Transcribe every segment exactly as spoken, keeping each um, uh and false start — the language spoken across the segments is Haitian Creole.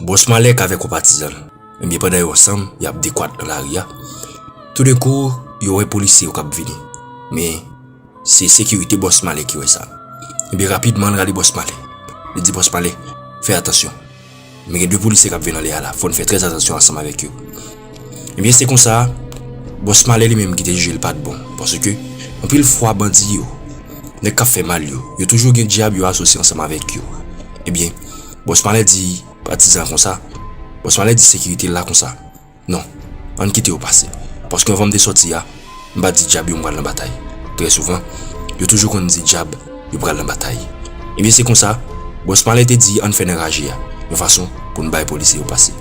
Bòs Malè k avèk yon patizan l, ebyen, pandan yo ansanm, y ap dekwat nan lari a, toudenkou, yo wè polisye yo k ap vini. Men, se sekirite Bòs Malè ki wè sa. Ebyen, rapidman, l rale Bòs Malè. Li di Bòs Malè, "Fè atansyon. Men gen de polisye k ap vin anlè a la. Fò n fè trè atansyon ansanm avèk yo." Ebyen, se konsa, Bòs Malè li menm ki te jije l pa t bon. Paske, anpil fwa, bandi yo, nèg k ap fè mal yo, yo toujou gen dyab yo asosye ansanm avèk yo. Ebyen, Bòs Malè di patizan an konsa, Bòs Malè di sekirite l la konsa, "Non, ann kite yo pase. Paske anvan m te sòti a, m pa t di dyab yo m pral nan batay." Trè souvan, yo toujou konn di dyab yo pral nan batay. Ebyen, se konsa, Bòs Malè te di, "Ann fè n anraje a, yon fason pou n bay polisye yo pase."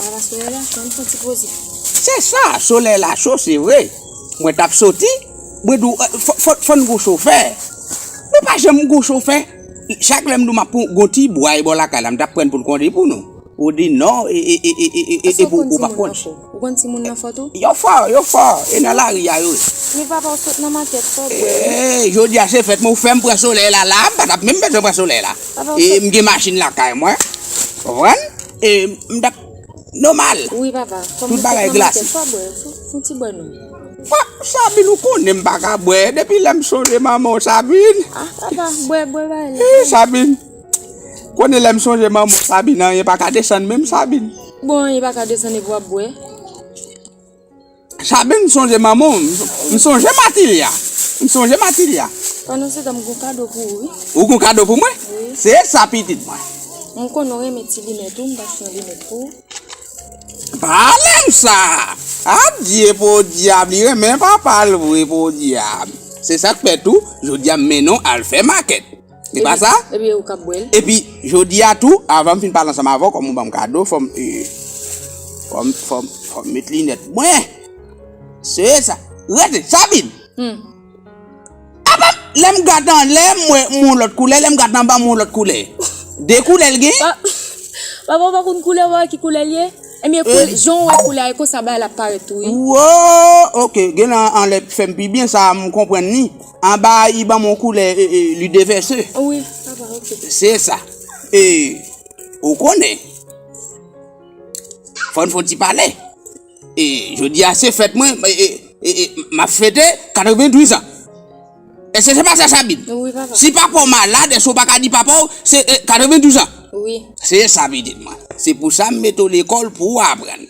Papa, solèy la cho, ann fè yon ti poze. Se sa, solèy la cho, se vre. Mwen t ap soti, mwen di w, eh, fò, fò, fò n gon chofè. Nou pa janm gon chofè. Chak lè m di w m ap pran gon ti bwa e bò lakay la, m t ap pran pou l kondui pou nou. Ou di non, e, e, e pou ou pa konn. Ou konn timoun nan fò tou? Yo fò, yo fò, e nan lari a yo ye. Men papa, ou sot nan makèt, fò w bwè, wi. E, jodi a se fèt mwen, ou fè m pran solèy la, la, m pa t ap menm bezwen pran solèy la. E m gen machin lakay mwen, konprann? E m t ap nòmal. Wi, papa, tout bagay glase. Fò w bwè, fò, fò w ti bwè non. Fò, Sabine, ou konnen m pa ka bwè, depi lè m sonje manman w, Sabine. Ah, papa, bwè, bwè, bwè. E, Sabine. Konnen lè m sonje manman w, Sabine, anyen pa ka desann menm, Sabine. Bon, anyen pa ka desann epi w ap bwè. Sabine, m sonje manman w, m, m sonje Matilya. M sonje Matilya. Pandan se tan, m gon kado pou ou, wi. Ou gon kado pou mwen? Wi. Se sa, pitit mwen. M konnen w renmen ti linèt ou, m t ap fè yon linèt pou ou. Pale m sa! Adye podyab, li renmen papa l vre podyab. Se sa k fè tou, jodi a m mennen w al fè makèt. Se pa sa? Epi ou k ap bwè l. Epi, jodi a tou, avan m fin pale ansanm avè w, kòm ou ban m kado, fò m, eh, fò m, fò m, fò m met linèt mwen. Se sa. Rete, Sabine. Hmm. Apa, lè m gade anlè, m wè m yon lòt koulè, lè m gade anba, m yon lòt koulè. De koulè l gen? Pa-, papa, ou pa konn koulè, ou pa wè ki koulè l ye? Ebyen, koulè, jan w wè koulè a, e konsa bagay la ap parèt tou, wi. Wo, ok, gen nan anlè fè m pi byen, sa a m konprann li. Anba a, li ban m yon koulè, e, e, li devèse. Wi, papa, ok. Se sa. E, ou konnen. Fò n fè yon ti pale. E, jodi a se fèt mwen, e, e, e, e, m ap fete katrevendouz an. Èske se pa sa, Sabine? Wi, papa. Si papa w malad, èske w pa ka di papa w, se, e, katrevendouz an? Wi. Se sa, pitit mwen. Se pou sa m mete w lekòl pou w aprann.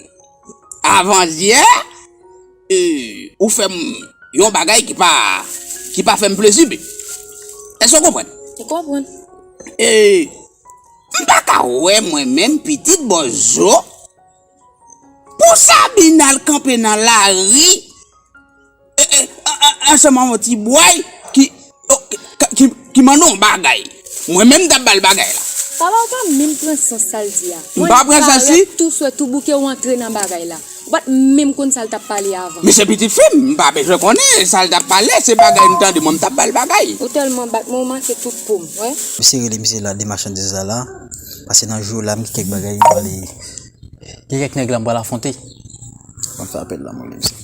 Avandyè, e, ou fè m yon bagay ki pa, ki pa fè m plezi, men. Èske w konprann? M konprann. E, m pa ka wè mwen menm pitit bòzo. Pou Sabine al kanpe nan lari, e, a- ansanm ak yon ti bway ki, o, ki, ki, ki mande yon bagay. Mwen menm m t ap ba l bagay la. Papa, ou pa menm pran sans sa l di a. M pa pran sans li? Tou swè, tou bouke, ou antre nan bagay la. Ou pa t menm konn sa l t ap pale avan. Men se pitit fi m, m pa bezwen konnen sa l t ap pale, se bagay m tande, mwen m t ap ba l bagay. Ou tèlman bat mwen, ou manke tout po m, wè. Misye rele misye la, de machandiz la la. Pase nan jou la, m gen kèk bagay m pral, gen kèk nèg la m pral afwonte. Ban m fè apèl la, mwen rele misye.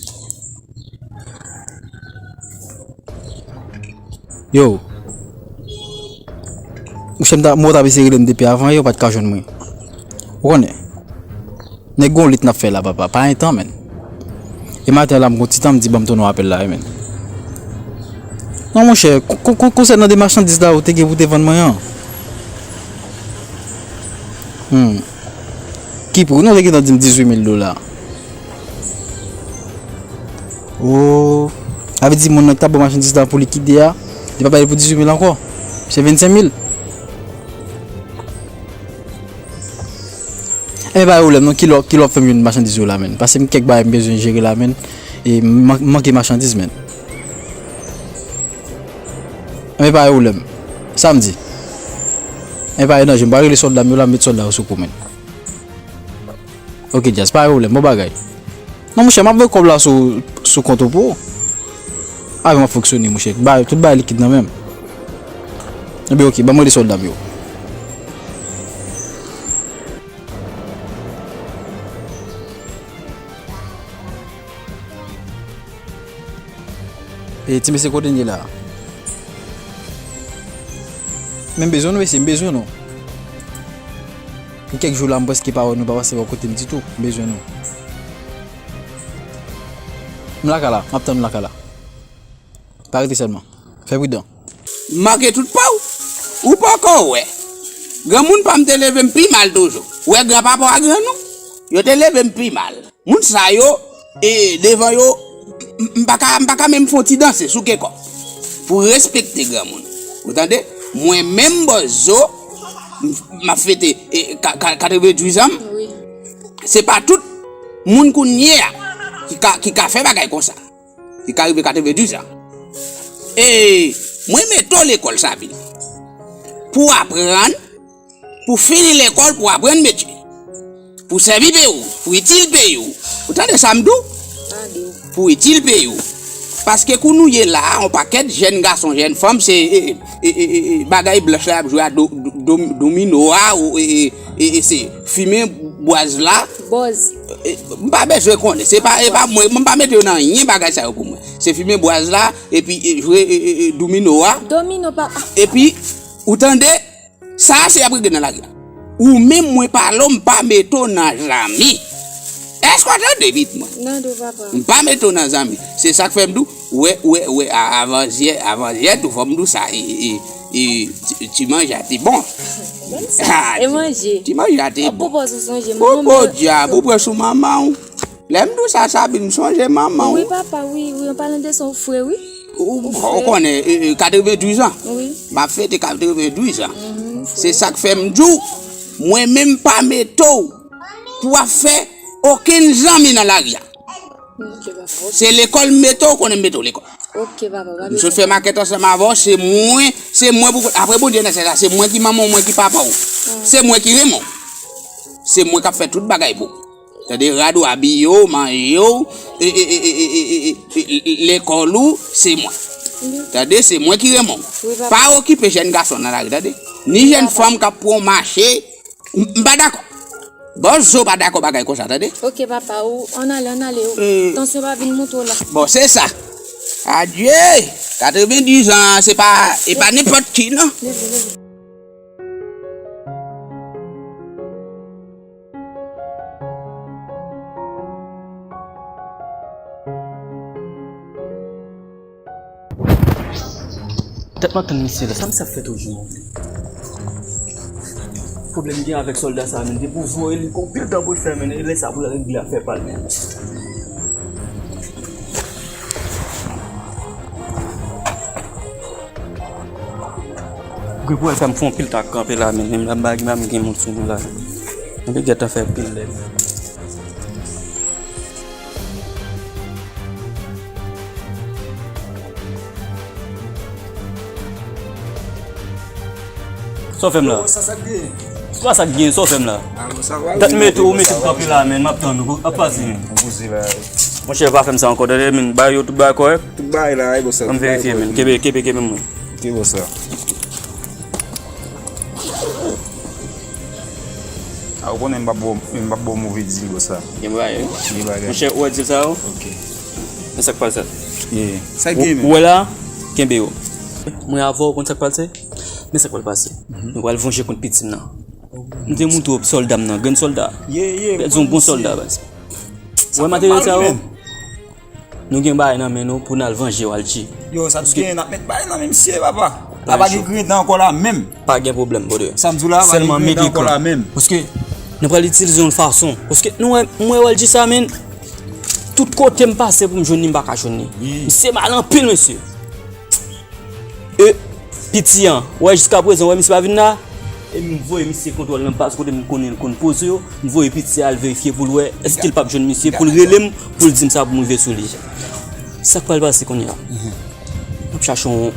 Yo. Monchè, m ta, mwen ta eseye rele m depi avan yè, ou pa t ka jwenn mwen. Ou konnen? Nèg gon lit n ap fè la, papa. Pa gen tan, menn. E maten la, m gon ti tan, m di, ban m tounen apèl la, wi, menn. Non, monchè, kon- kon- kon- konsènan de machandiz la, ou te gen pou te vann mwen an. Hmm. Ki pri? Non, ou te gentan di m dizuit mil dola. Oh. Sa vle di moun nan ki t ap ban machandiz la pou likide a, li pa bay li pou dizuit mil ankò. Se vennsenk mil. Enben, pa gen pwoblèm, non, kilè, kilè w ap fè m jwenn machandiz yo la, menn? Paske m kèk bagay m bezwen jere la, menn. E m man- m manke machandiz, menn. Enben, pa gen pwoblèm. Samdi. Enben, pa gen danje, m pral rele sòlda m yo la, m met sòlda yo sou kou, menn. Ok, Djaz, pa gen pwoblèm, bon bagay. Non, monchè, m ap voye kòb la sou, sou kont ou pou ou. Avè m ap fonksyone, monchè. Ba- tout bagay likid nan men m. Ebyen, ok, ban m rele sòlda m yo. E ti mesye, kote n ye la? Men m bezwen nou, mesye, m bezwen nou. Gen kèk jou la, m prèske pa wè nou, pa pase bò kote m ditou. M bezwen nou. M lakay la, m ap tann nou lakay la. Pa rete sèlman. Fè pridan. M manke tout pa w. Ou poko wè. Granmoun pa m te leve m pi mal toujou. Ou wè granpapa w ak grann ou? Yo te leve m pi mal. Moun sa yo, e, devan yo, m- m pa ka, m pa ka menm fè yon ti danse sou ke kò. Pou respekte granmoun. Ou tande? Mwen menm Bòzo, m- m ap fete, e, ka- ka- katrevendizuit zan m. Wi. Se pa tout moun kounye a ki ka, ki ka fè bagay konsa. Li ka rive katrevendizuit zan. E mwen mete w lekòl, Sabine. Pou w aprann, pou w fini lekòl, pou w aprann metye. Pou w sèvi peyi w, pou w itil peyi w. Ou tande sa m di w? Tande. Pou w itil peyi w. Paske kou nou ye la a, yon pakèt jèn gason, jèn fanm, se, e, e, e, e, e, bagay blanch la y ap jwe a do- do- do- domino a, ou, e, e, e, e, se fimen bwaz la. Bòz. E, m pa bezwen konnen. Se pa, e pa mwen, mwen m pa mete yo nan anyen bagay sa yo pou mwen. Se fimen bwaz la, epi, e, jwe, e, e, e, domino a. Domino pa. Epi, ou tande, sa a se y ap regle nan lari a. Ou menm, mwen pale w, m pa mete w nan zanmi. Èske w tande, pitit mwen? Tande, papa. M pa mete w nan zanmi. Se sa k fè m di w, wè, wè, wè, a- avanzyè, avanzyè, tou fò m di w sa, e, e, e, ti- ti manje a te bon. Menm sa, e manje. Ti manje a te bon. Ou poko sonje, manman. Podyab, ou pran sou manman w. Lè m di w sa, Sabine, m sonje manman w. Wi, papa, wi, wi, an palan de sa, ou fre, wi. Ou, ou konnen, e, e, katrevendizuit zan. Wi. M ap fete katrevendizuit zan. Mhm, se sa k fè m di w, mwen menm pa mete w pou w ap fè okenn zanmi nan lari a. Ok, papa, ok. Se lekòl m mete w, konnen m mete w lekòl. Ok, papa, pa bezwen. M sot fè makèt ansanm avè w, se mwen, se mwen pou, apre Bondye nan syèl la, se mwen ki manman w, mwen ki papa w. Mm. Se mwen ki renmen w. Se mwen k ap fè tout bagay pou ou. Tande, rad ou, abiye w, manje w, e, e, lekòl ou, se mwen. Wi. Tande, se mwen ki renmen w. Wi, papa. Pa okipe jèn gason nan lari, tande. Ni jèn fanm k ap pran w mache, m, m pa dakò. Bòzo pa dakò bagay konsa, tande. Ok, papa, ou, ann ale, ann ale, ou. E. Tansyon pa vin monte w la. Bon, se sa. Adye! Katrevendiz an, se pa, e pa nenpòt ki, non. Leve, leve. Tèt mwen tann misye la, sa misye ap fè toujou? Pwoblèm gen avèk sòlda sa menm, depi w voye li, gon pil tan pou l fè, men e lè sa pou l regle afè pa l menm. Gwe pou wè sa m fè yon pil tan ap kanpe la, men menm la m pa gen moun sou mwen la. Mwen te gentan fè pil lè. Sa w fè m la? Sa, sa k gen? Se pa sa k gen, sa w fè m la? Dat mete ou mete m kanpe la, men m ap tann ou, ap pase, men. Ou poze la. Monchè, pa fè m sa ankò, tande, men. Bay yo tout bagay kòrèk. Tout bagay la, wi, boss. Ann verifye, men. Kenbe, kenbe, kenbe, mwen. Ok, boss. A, ou konnen m p ap ba w, m p ap ba w move dil, boss. Gen bagay, wi. Gen bagay. Monchè, ou wè dil sa yo? Ok. Men sa k pral fèt. Yeah. Sa k gen, men? Ou wè la, kenbe yo. Mwen avè w, ou konn sa k pral se? Men sa k pral pase. Nou pral vanje kont piti m nan. M te montre w sòlda m nan, grenn sòlda. Pèdi yon bon sòlda, baz. Ou wè materyèl sa yo? Nou gen bagay nan men nou pou n al vanje Walji. Yo, sa t gen, n ap met bagay nan men misye, papa. La pa gen griyen dan ankò la menm. Pa gen pwoblèm, brother. Sa m di w la, pa gen griyen dan ankò la menm. Paske nou pral itilize yon fason. Paske nou wè, m wè Walji sa, men. Tout kote m pase pou m jwenn li, m pa ka jwenn li. Misye mal anpil, mesye. E piti an, ou wè, jiska prezan, ou wè misye pa vin la? E m voye misye kontwòl nan baz kote m konnen l konn poze yo. M voye piti a al verifye pou l wè èske l p ap jwenn misye, pou l rele m, pou l di m sa pou m rive sou li. Sa k pral pase kounye a? M ap chache yon,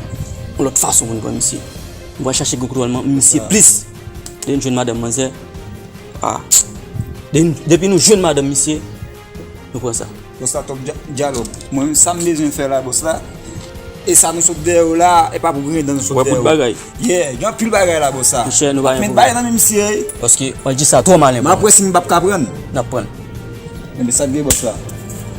yon lòt fason pou n pran misye. M pral chache kontwòl misye plis. Depi n jwenn madanm manzè. A. Depi, depi nou jwenn madanm misye, nou pran sa. Bòs la, twòp dya-, dyalòg. Mwen menm, sa m bezwen fè la, bòs la, e sa nou sot dèyè w la, e pa pou griyen dan nou sot dèyè w. Wè bout bagay. Yeah, gen anpil bagay la, bòs la. Monchè, nou pa gen pwoblèm. Met bagay nan men misye. Paske, mwen di sa twò malen pou mwen. M ap wè si m p ap ka pran. N ap pran. Enben, sa k gen, bòs la?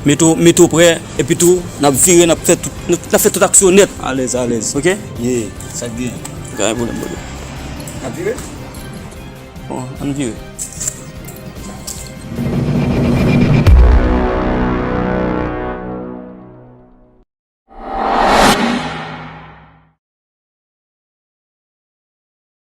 Mete w, mete w prè, epi tou, n ap vire, n ap fè tout, n ap, n ap fè tout aksyon nèt. Alèz, alèz. Ok? Yeah, sa k gen? Pa gen pwoblèm, brother. N ap vire? Bon, ann vire.